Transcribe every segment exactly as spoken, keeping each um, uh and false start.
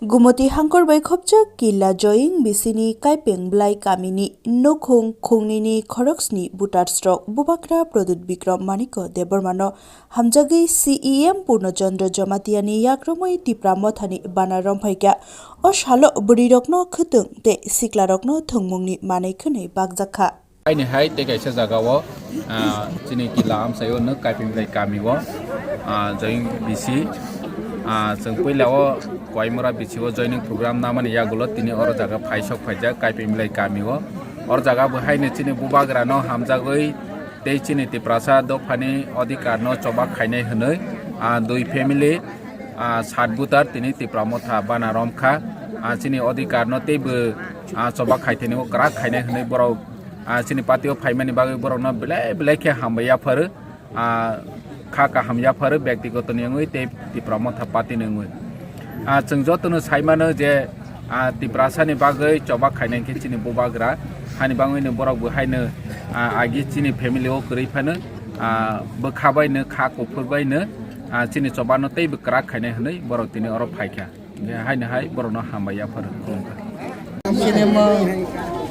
Gumoti hangkor bai khopjak Killa Joying bisini Kaipeng Blai kamini nukhung khungnini khoroksni voters rok Bubagra Pradyut Bikram Manikya Debbarmano hamjagwi C E M Purno Chandra Jamatiani yakromwi Tipra Mothani bana romphaikha. O salo bwrwirokno khwtwng tei siklarokno thwngmungni manwi khwnwi bakjakha. Haini hai tei kaisa jagao, ah, chini Killa amchaio nwk Kaiping Blai kamio, ah, Joying B C, ah, chwng puilao Koimura B C o joining program namani yagulo tini oro jaga phaisok phaijak Kaiping Blai kamio. Oro jaga bo haino chini Bubagrano hamjagwi tei chini Tiprasa dophani odhikarno choba khainai hwnwi, ah, dui family, ah, sat voter tini Tipra Motha bana romkha. Ah, chini odhikarno teibo, ah, choba khaithani o kwrak khainai hwnwi borok, ah, chini party o phaimani bagwi borokno belai belai khe hambai yapharo, ah, kha kaham yapharo, byaktigotoni wngwi tei Tipra Motha party ni wngwi. Ah, chwng jotono saimano je, ah, Tiprasani bagwi choba khainai khe chini Bubagra, hani bagwino borok bo haino, ah, agi chini family o kwrwi phano, ah, bwkha baino kha kuphur baino, ah, chini chobano teibo kwrak khainai hwnwi borok tini oro phaikha. Haino hai borokno hambai yapharo khulumkha. Chini mung,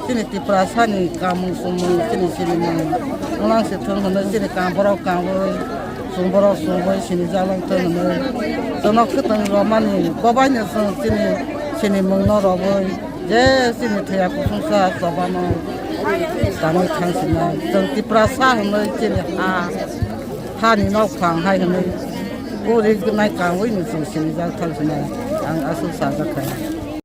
chini Tiprasani kamung sumung, chini chini mung. Unang se thung hwnwi chini kam borok kamwi, sung borok sungwi chini jalang thung hwnwi. Chwngno khwtwng romani, bobaino chwng chini, chini mungno robwi, je chini thwiya kusungsa chobano tanwi thang sinai. Chwng Tiprasa hwnwi chini ha, hani nok phang hai hwnwi, puri nai kamwi ni chwng chini jal thang sinai. Ang aswk sajak kha.